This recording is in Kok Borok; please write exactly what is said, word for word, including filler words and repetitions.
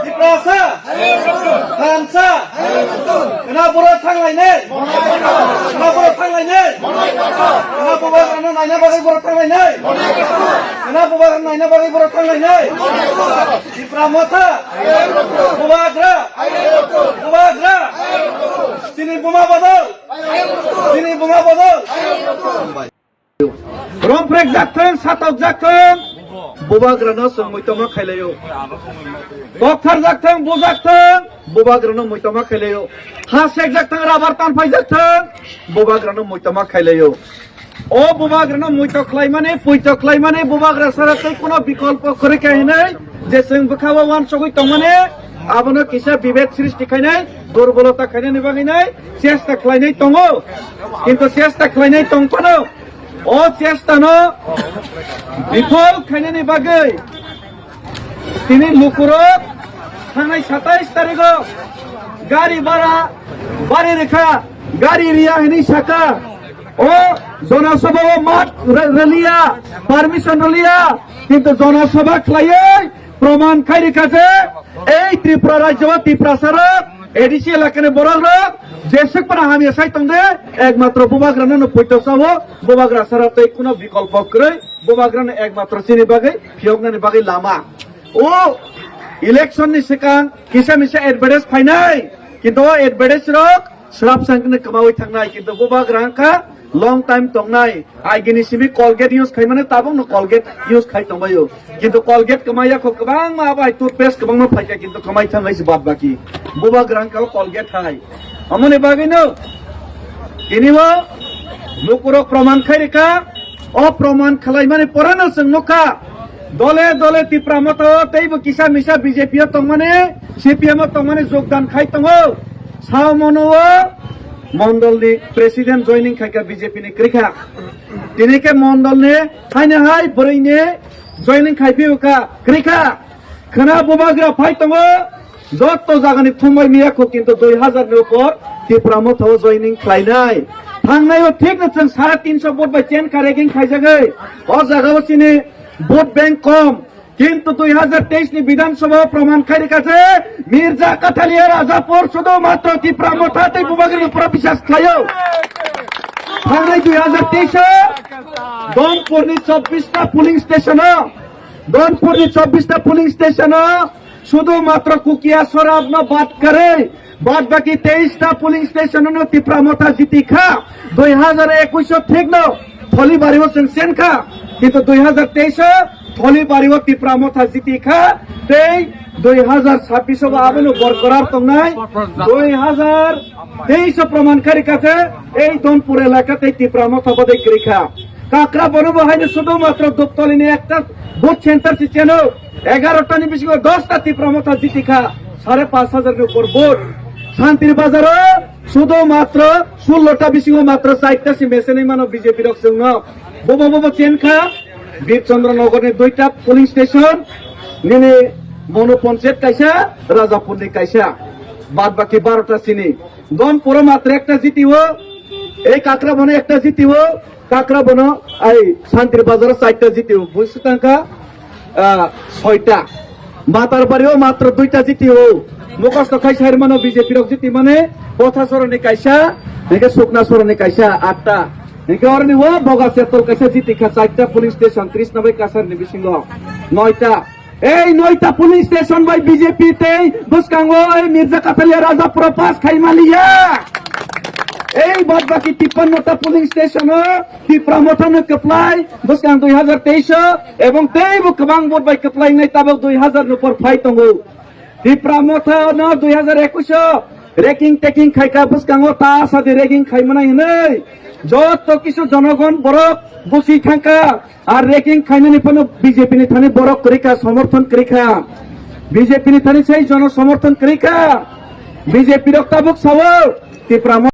Tiprasa! Thansa! Khna borok thanglainai! Khna borok thanglainai! Khna borok ano naina bagwi borok thanglainai! Khna borok ano naina bagwi borok thanglainai! Tipra Motha! Bubagra! Bubagra! Chini buma bodol! Chini buma bodol! Romprek jak thung, satok jak thung, Bubagrano chwng muitoma khailaio. Dokthar jak thung, bujak thung, Bubagrano muitoma khailaio. Ha sek jak thung, rabar tan phai jak thung, Bubagrano muitoma khailaio. O Bubagrano muito khlaimani, puito khlaimani, Bubagra sara tei kuno bikolpo kwrwi kha hinwi je chwng bwkhao uansugwi tongmani, abono kisa bibed srishti khainai, durbolota khainani bagwi nai chesta khlainai tongo. Kintu chesta khlainai tong phano, o chesta no bifol khainani bagwi tini lukurok thangnai satais tarigo gari bara bari rikha, gari riya hinwi saka. O Jona Sabha o mat re-, reliya, permission reliya, kintu Jona Sabha khlaiwi proman khai rikha je ei Tripura rajyo o Tiprasa rok, A D C elakani borok rok jeswk phano hamya sai tong de, ekmatro Bubagrano no puito sao, Bubagra sara tei kuno bikolpo kwrwi, Bubagrano ekmatro chini bagwi phiyoknani bagwi lama. O election ni swkang kisa misa advertise phainai, kintu o advertise rok swrap sangkhe kwmawi thangnai, kintu Bubagra wngkha long time tongnai. Agini simi Colgate use khaimani, tabukno Colgate use khai tongbaio. Kintu Colgate kwmaiya kho, kwbangma abo hai toothpaste kwbangma phaikha, kintu kwmai thangnai se bad baki. Bubagra wngkha o Colgate hai. Amoni bagwino tini o lukurok proman khai rikha, o proman khwlaimani porano chwng nukha. Dole dole Tipra Motha o teibo kisa misa B J P o tongmani, C P M o tongmani jogdan khai tongo. Saomono o mondolni president joining khaikha B J P ni kwrwikha. Tini khe mondolni haino hai bwrwini joining khai phiyokha, kwrwikha. Khwna Bubagra phai tongo, joto jagani thumbai miya kho, kintu dui hazar ni upor Tipra Motha o joining khlainai. Thangnai o thik no chwng sare tinso vote bai chen kha, ragging khaijagwi. O jaga o chini vote bank kom. Kintu dui hazar teis ni Bidhan Sabha o proman khai rikha je Mirza Kathalia Rajapur sudu matro Tipra Motha tei Bubagra ni upor biswas khlaio. Thangnai dui hazar teis o Donpur ni chobbish ta polling station o, Donpur ni chobbish ta polling station o sudu matro Kukia Sorab no bad kwrwi, bad baki teis ta polling station no Tipra Motha jiti kha. Dui hazar ekush o thik no Tholibari o chwng chen kha, kintu dui hazar teis o Tholibari o Tipra Motha jiti kha, tei dui hazar chabbish o bo abono borkorar tongnai, dui hazar teis o proman khai rikha je ei Donpur elaka tei Tipra Motha bodai kwrwi kha. Kakra bono bo haino sudu matro Duptoli ni ekta vote center si cheno, egarota ni bisingo dosta Tipra Motha jiti kha, sare panch hazar ni upor vote. Santri Bazar o sudu matro sullo ta bisingo matro chaita si mesenai mano B J P rok chwngno. Bobo bobo chen kha, Bir Chandra Nagar ni duita polling station, nini Manu Panchayat kaisa, Rajapur ni kaisa, bad baki barota sini. Donpur o matro ekta jiti o, ei Kakra bono ekta jiti o, Kakra bono ai Santri Bazar o chaita jiti o, busi tangka, ah, soita. Matarbari o matro duita jiti o. Mukosto khai sair mano B J P rok jiti mane, Kotha Soroni kaisa, hingke Sukna Soroni kaisa, atta. Hingke oroni o Boga Setol kaisa jiti kha, chaita polling station, Krishna bai Kasar ni bisingo, noita. Ei noita polling station bai B J P tei bwskango ei Mirza Kathalia Rajapur o pass khai maliya. Ei bad baki tippanno ta polling station o Tipra Motha no kwplai bwskang dui hazar teis o, ebong teibo kwbang vote bai kwplai wngnai tabok dui hazar ni upor phai tongo. Tipra Motha no dui hazar ekush o ranking taking khaikha bwskango ta sadi ranking khaimani hinwi joto kisu jonogon borok busi thangkha. Ar ranking khainani phano B J P ni thani borok kwrwi kha, somorthon kwrwi kha. B J P ni thani sai jono somorthon kwrwi kha. B J P rok tabuk sao Tipra